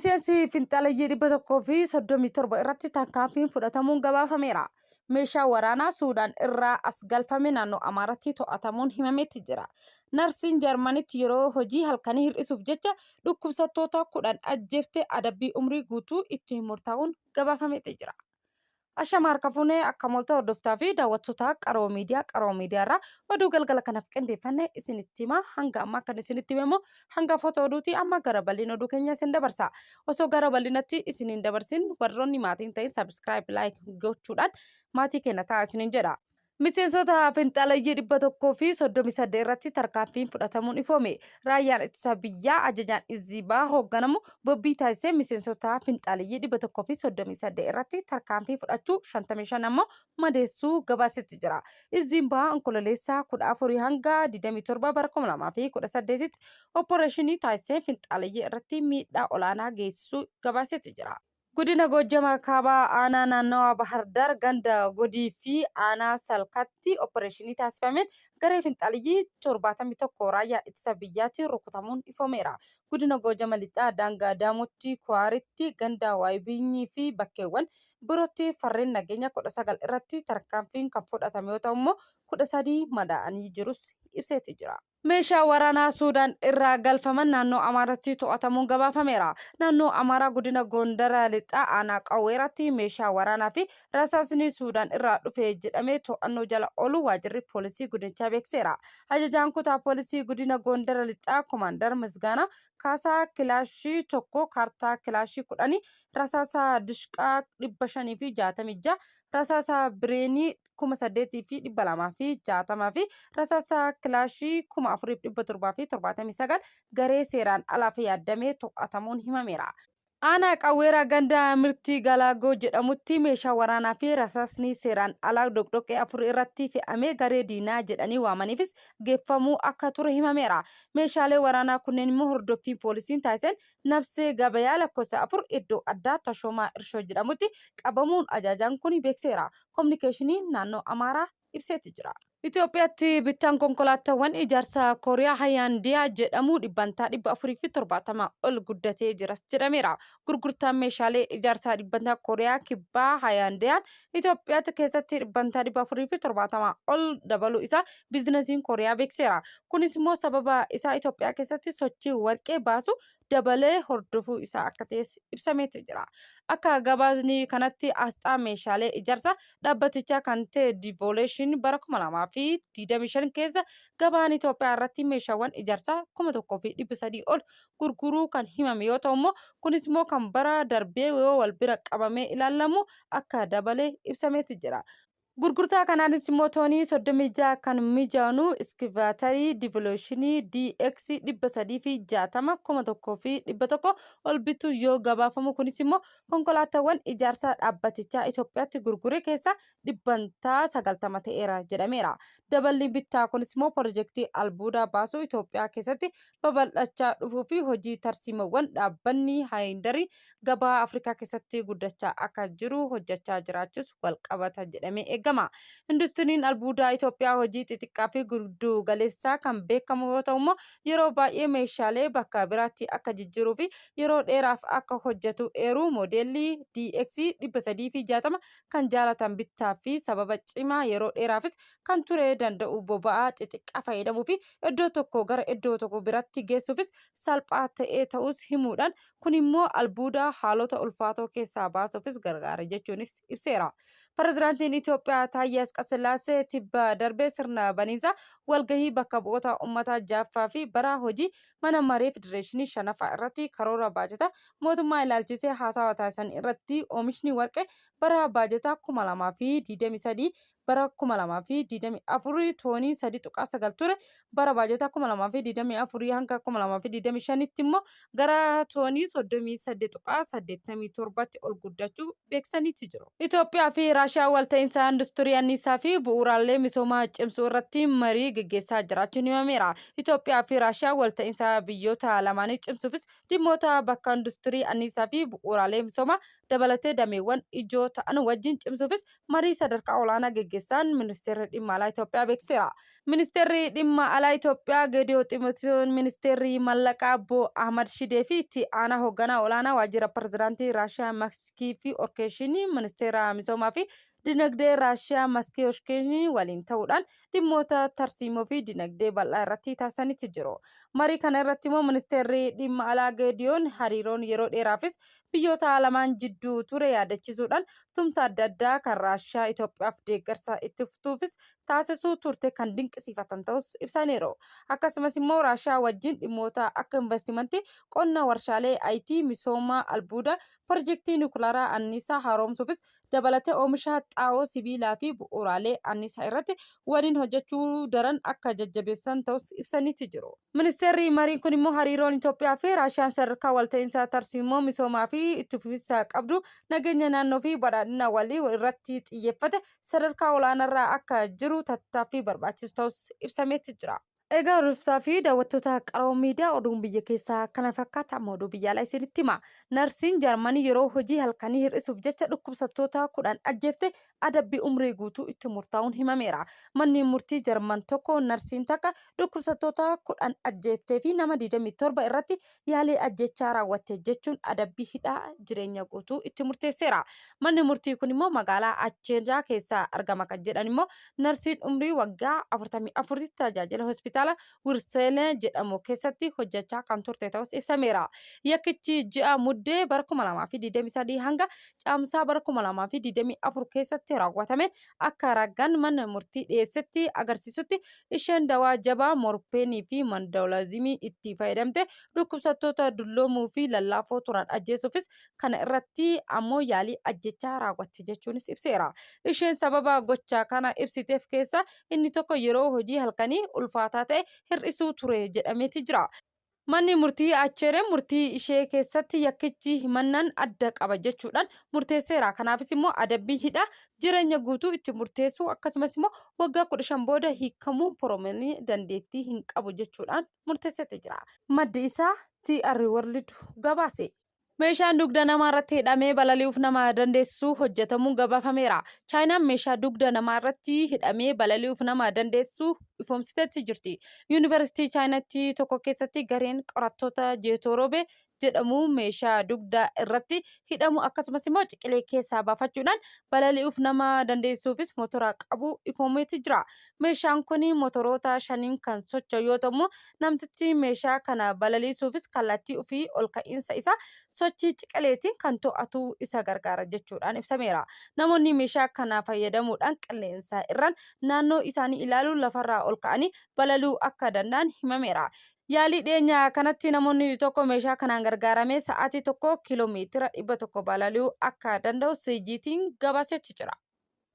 Miseensi finxaaleyyii 137 irratti tarkaanfiin fudhatamuun gabaafameera. Meeshaa waraanaa Suudaan irraa as galfame naannoo Amaaraatti to'atamuun himameetti jira. Narsiin Jarmanitti yeroo hojii halkanii hir'isuuf jecha dhukkubsattoota 10 ajjeefte adabbii umrii guutuu itti murtaa'uun gabaafameetti jira. Ashama harka fuunee akka moolta hordoftaa fi daawwattoota Qaroo Miidiyaa. Qaroo Miidiyaa irraa oduu galgala kanaaf qindeeffanne isinitti hima. Hanga ammaa kan isinitti hime immoo hangafoota oduuti. Amma gara bal'ina oduu keenya isin dabarsa. Osoo gara bal'inatti isin hin dabarsin, warroonni maatii hin ta'in subscribe, like gochuudhaan maatii keenya ta'a isinin jedha. Miseensota finxaaleyyii 138 irratti tarkaanfiin fudhatamuun ifoome. Raayyaan ittisa biyyaa ajajaan Izzii Bahaa hoogganamu bobbii taasisee miseensota finxaaleyyii 138 irratti tarkaanfii fudhachuu, 55 ammoo madeessuu gabaasetti jira. Izziin Bahaa Onkololeessa 14 hanga 27 bara 2018tti opporeeshinii taasiseen finxaaleyyii irratti miidhaa olaanaa geessisuu gabaasetti jira. Godina Goojjam Kaabaa Aanaa Naannawaa Bahar Daar ganda Godii fi Aanaa Salkaatti opporeeshinii taasifameen garee finxaaliyyii 71 raayyaa ittisa biyyaatiin rukutamuun ifoomeera. Godina Goojama Lixaa daangaa Daamotti Kuwaaritti ganda Waayibiinyii fi bakkeewwan birootti farreen nageenya 19 irratti tarkaanfiin kan fudhatame yoo ta'u immoo 13 madaa'anii jirus ibseeti jira. Meeshaa waraanaa Suudaan irraa galfaman naannoo Amaaratti to'atamuun gabaafameera. Naannoo Amaaraa godina Gondara Lixaa aanaa Qawweeraatti meeshaa waraanaa fi rasaasni Suudaan irraa dhufe jedhame to'annoo jala ooluu waajirri poolisii godinichaa beeksiseera. Ajajaan kutaa poolisii godina Gondara Lixaa Komaandar Misgaanaa Kaasaa kilaashii 1, kaartaa kilaashii 10, rasaasa dishqaa 566, rasaasa bireenii 8260 fi rasaasa kilaashii 4779 garee seeraan alaaf yaaddamee to'atamuun himameera. Aanaa Qawweeraa ganda Mirtii Galaagoo jedhamutti meeshaa waraanaa fi rasaasni seeraan alaa doqdoqqee 4 irratti fe'amee garee diinaa jedhanii waamaniifis geeffamuu akka ture himameera. Meeshaalee waraanaa kunneen immoo hordoffii poolisiin taasiseen Nabsee Gabayaa lakkoofsa 4 iddoo addaa Tashoomaa Irshoo jedhamutti qabamuun ajaajaan kun beekseera. Kominikeeshiniin naannoo Amaaraa ibseeti jira. Itoophiyaatti bittaan konkolaattawwan ijaarsa Kooriyaa Hayaandiyaa jedhamu dhibbantaa 470 ol guddatee jiras jedhameera. Gurgurtaan meeshaalee ijaarsaa dhibbantaa Kooriyaa Kibbaa Hayaandiyaan Itoophiyaatti keessatti dhibbantaa 470 ol dabaluu isaa biizinasiin Kooriyaa beekseera. Kunis immoo sababa isaa Itoophiyaa keessatti sochii warqee baasu dabalee hordofuu isaa akka ta'es ibsameeti jira. Akka gabaasni kanatti asxaa meeshaalee ijaarsa dhaabbatichaa kan ta'e Devolution bara 2025 keessa gabaan Itoophiyaa irratti meeshaawwan ijaarsaa 1300 ol gurguruu kan himame yoo ta'u immoo kunis immoo kan bara darbee yoo wal bira qabamee ilaalamu akka dabale ibsameeti jira. Gurgurtaa kanaanis immoo toonii 36 kan mijaanu iskivaatarii divoluushinii DX 360 1100 ol bituu yoo gabaafamu, kunis immoo konkolaataawwan ijaarsaa dhaabbatichaa Itoophiyaatti gurgure keessaa dhibbantaa 90 ta'eera jedhameera. Daballiin bittaa kunis immoo pirojektii albuudaa baasuu Itoophiyaa keessatti babal'achaa dhufuu fi hojii tarsiimoowwan dhaabbanni Haayindarii gabaa Afrikaa keessatti guddachaa akka jiru hojjechaa jiraachus walqabata jedhamee eegama. Industiriin albuudaa Itoophiyaa hojii xixiqqaa fi giddu galeessaa kan beekamu yoo ta'u immoo yeroo baay'ee meeshaalee bakka biraatti akka jijjiiruu fi yeroo dheeraaf akka hojjetu eeruu moodeelli DX 360 kan jaalatan bittaa fi sababa cimaa yeroo dheeraafis kan turee danda'u, boba'aa xixiqqaa fayyadamuu fi iddoo tokko gara iddoo tokko biratti geessuufis salphaa ta'ee ta'us himuudhaan, kun immoo albuuda haalota ulfaatoo keessaa baasuufis gargaara jechuunis ibseera. Pirezidaantiin Itoophiyaa Taayyee Asqasillaasee tibba darbe sirna baniinsa walgahii bakka bu'oota uummataa 6ffaa fi bara hojii mana maree federeeshinii 5ffaa irratti karoora baajata mootummaa ilaalchisee haasawa taasisan irratti oomishni warqee bara baajataa 2023 bara 2024 toonii 3.9 ture, bara baajataa 2024 hanga 2025tti immoo gara toonii 38.87tti ol guddachuu beeksisaniiti jiru. Itoophiyaa fi Raashiyaan walta'iinsa industirii anniisaa fi bu'uuraalee misoomaa cimsuu irratti marii gaggeessaa jiraachuun himameera. Itoophiyaa fi Raashiyaan walta'iinsa biyyoota lamaanii cimsuufis dhimmoota bakka industirii anniisaa fi bu'uuraalee misoomaa dabalatee dameewwan ijoo ta'an wajjin cimsuufis marii sadarkaa olaanaa geggeessaan Ministeerri Dhimma Alaa Itoophiyaa beeksiseera. Ministeerri Dhimma Alaa Itoophiyaa Geediyoo Ximotewon, Ministeerri Mallaqaa Obbo Ahmad Shidee fi Itti Aanaa Hoogganaa Olaanaa Waajjira Pirezidaantii Raashiyaa Maskii fi Orkeeshinii Ministeera Misoomaa fi Dinagdee Raashiyaa Maskii Oshkeeshinii waliin ta'uudhaan dhimmoota tarsiimoo fi dinagdee bal'aa irratti taasisanitti jiru. Marii kana irratti immoo Ministeerri Dhimma Alaa Geediyoon hariiroon yeroo dheeraafis biyyoota lamaan jidduu ture yaadachisuudhaan tumsa adda addaa kan Raashiyaa Itoophiyaaf deeggarsa itti fuftuufis taasisuu turte kan dinqisiifatan ta'us ibsaniiru. Akkasumas immoo Raashiyaa wajjin dhimmoota akka investimantii, qonna, warshaalee IT, misooma albuuda, pirojektii nikulaaraa anniisaa haaromsuufis dabalatee oomisha xaa'oo sibiilaa fi bu'uuraalee anniisaa irratti waliin hojjechuu daran akka jajjabeessan ta'us ibsaniiti jiru. Ministeerri mariin kun immoo hariiroon Itoophiyaa fi Raashiyaan sadarkaa walta'iinsa tarsiimoo misoomaa fi itti fufinsa qabdu nageenya naannoo fi badhaadhina walii irratti xiyyeeffate sadarkaa olaanaarra akka jiru tattaaffii barbaachisu ta'us ibsameeti jira. Egaa hordoftoota fi daawwattoota Qaroo Miidiyaa oduun biyya keessaa kana fakkaata amma oduu biyya alaa isinitti hima. Narsiin Jarmanii yeroo hojii halkanii hir'isuuf jecha dhukkubsattoota 10 ajjeefte adabbii umrii guutuu itti murtaa'uun himameera. Manni murtii Jarman tokko narsiin takka dhukkubsattoota 10 ajjeeftee fi nama 27 irratti yaalii ajjeechaa raawwatte jechuun adabbii hidhaa jireenya guutuu itti murteesseera. Manni murtii kun immoo magaalaa Acheenjaa keessa argama kan jedhan immoo Narsiin umrii waggaa 44tti tajaajila hospitaala Wirseelee jedhamu keessatti hojjechaa kan turte ta'us ibsameera. Yakkichi ji'a Muddee bara 2023 hanga Caamsaa bara 2024 keessatti raawwatameen akka ragaan mana murtii dhiyeessetti agarsiisutti isheen dawaa jabaa morpeenii fi mandoolazimii itti fayyadamte dhukkubsattoota dulloomuu fi lallaafoo turan ajjeesuufis kana irratti ammoo yaalii ajjechaa raawwatte jechuunis ibseera. Isheen sababa gocha kana ibsiteef keessaa inni tokko yeroo hojii halkanii ulfaataa ta'e hir'isuu ture jedhameeti jira. Manni murtii Acheereen murtii ishee keessatti yakkichi himannaan adda qaba jechuudhaan murteesseera. Kanaafis immoo adabbii hidhaa jireenya guutuu itti murteessuu akkasumas immoo waggaa 15 booda hiikamuu poromenii dandeettii hin qabu jechuudhaan murteesseeti jira. Maddi isaa TR World gabaase. Meeshaan dugda namaa irratti hidhamee balali'uuf nama dandeessisu hojjetamuun gabaafameera. Chaayinaan meeshaa dugda namaa irratti hidhamee balali'uuf nama dandeessisu ifoomsiteetti jirti. Yuunivarsiitii Chaayinaatti tokko keessatti gareen qorattoota Jeetooroobe jedhamu meeshaa dugda irratti hidhamu akkasumas immoo ciqilee keessaa baafachuudhaan balali'uuf nama dandeessisuufis motora qabu ifoomeeti jira. Meeshaan kun motoroota shaniin kan socho'u yoo ta'u Namtichi meeshaa kana balaliisuufis kallattii ofii olka'iinsa isaa sochii ciqileetiin kan to'atu isa gargaara jechuudhaan ibsameera. Namoonni meeshaa kana fayyadamuudhaan qilleensa irraan naannoo isaanii ilaaluun lafarraa olka'anii balali'uu akka danda'an himameera. Yaalii dhiyeenya kanatti namoonni tokko meeshaa kanaan gargaaramee sa'aatii tokko kiiloo meetira 100 balali'uu akka danda'u CGT'n gabaasetti jira.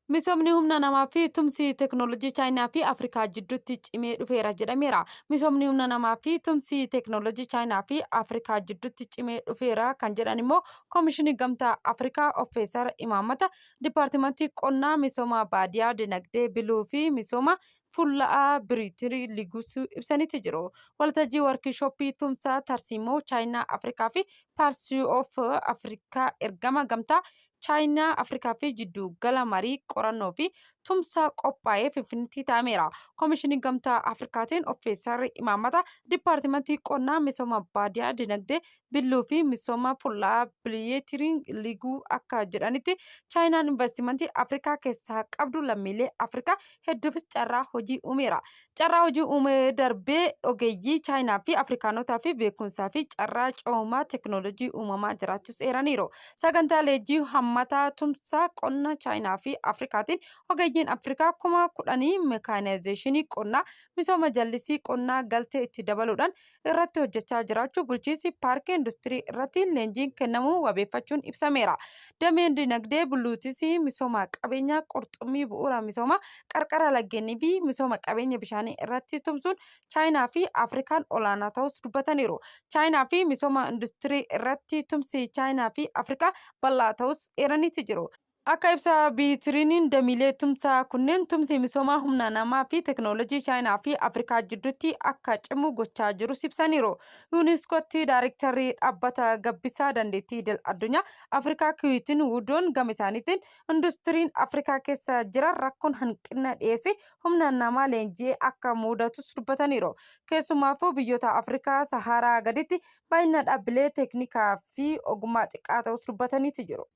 Misoomni humna namaa fi tumsi teeknooloojii Chaayinaa fi Afrikaa jidduutti cimee dhufeera jedhameera. Misoomni humna namaa fi tumsi teeknooloojii Chaayinaa fi Afrikaa jidduutti cimee dhufeera kan jedhan immoo Komishinii Gamtaa Afrikaa Offeesara Imaammata Dipaartimantii Qonnaa Misooma Baadiyaa Dinagdee Biluu fi Misooma Fulla'aa Biriitirii Liguusuu ibsaniiti jiru. Waltajjii warkishooppii tumsa tarsiimoo Chaayinaa Afrikaa fi Paarsii of Afrikaa ergama Gamtaa Chaayinaa, Afrikaa fi jiddu gala marii qorannoo fi tumsa qophaa'ee Finfinneetti taa'ameera. Komishinii Gamtaa Afrikaatiin Offeesarri Imaammata Dipaartimantii Qonnaa, Misooma Baadiyaa, Dinagdee Billuu fi Misooma Fulla'aa Biliyeetiriin Liguu akka jedhanitti Chaayinaan investimantii Afrikaa keessaa qabdu lammiilee Afrikaa hedduufis carraa hojii uumeera. Carraa hojii uumee darbee ogeeyyii Chaayinaa fi Afrikaanotaa fi beekumsaa fi carraa ce'umaa teeknooloojii uumamaa jiraachuus eeraniiru. Sagantaa leenjii hammataa tumsa qonna Chaayinaa fi Afrikaatiin ogeeyyiin Afrikaa 10,000 mekaanaayizeeshinii qonnaa, misooma jallisii qonnaa galtee itti dabaluudhaan irratti hojjechaa jiraachuu bulchiinsi paarkii industirii irratti leenjiin kennamuu wabeeffachuun ibsameera. Dameen dinagdee buluutisii misooma qabeenya qurxummii bu'uura misooma qarqara laggeenii fi misooma qabeenya bishaanii irratti tumsuun Chaayinaa fi Afrikaan olaanaa ta'us dubbataniiru. Chaayinaa fi misooma industirii irratti tumsi Chaayinaa fi Afrikaa bal'aa ta'us eeraniiti jiru. Akka ibsa Biitiriiniin damiilee tumsaa kunneen tumsi misoomaa humna namaa fi teeknooloojii Chaayinaa fi Afrikaa jidduutti akka cimu gochaa jirus ibsaniiru. Yuuniskootti daarektarri dhaabbata gabbisaa dandeettii idil addunyaa Afrikaa Kiwiitiin Wuudoon gama isaaniitiin industiriin Afrikaa keessa jiran rakkoon hanqina dhiyeessii humna namaa leenji'ee akka muudatus dubbataniiru. Keessumaafuu biyyoota Afrikaa Sahaaraa gaditti baay'ina dhaabbilee teeknikaa fi ogummaa xiqqaa ta'us dubbataniiti jiru.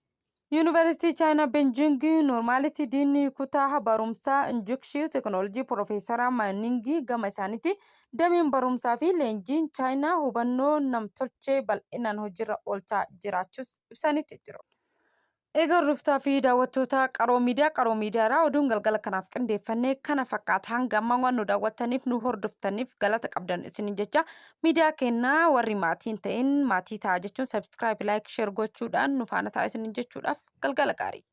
Yuunivarsiitii Chaayinaa Beejing Noormaalitti diinni kutaa barumsaa injukshii teeknooloojii Piroofeesara Maaningi gama isaaniitiin dameen barumsaa fi leenjiin Chaayinaa hubannoo namtolchee bal'inaan hojiirra oolchaa jiraachuus ibsanitti jiru. Egaa hordoftaa fi daawwattoota Qaroo Miidiyaa, Qaroo Miidiyaarraa oduun galgala kanaaf qindeeffanne kana fakkaata. Hanga ammaa waan nu daawwattaniif nu hordoftaniif galata qabdan isiniin jecha miidiyaa keenyaa warri maatii hin ta'in maatii ta'a jechuun subscribe, like, share gochuudhaan nu faana ta'a isiniin jechuudhaaf galgala gaarii.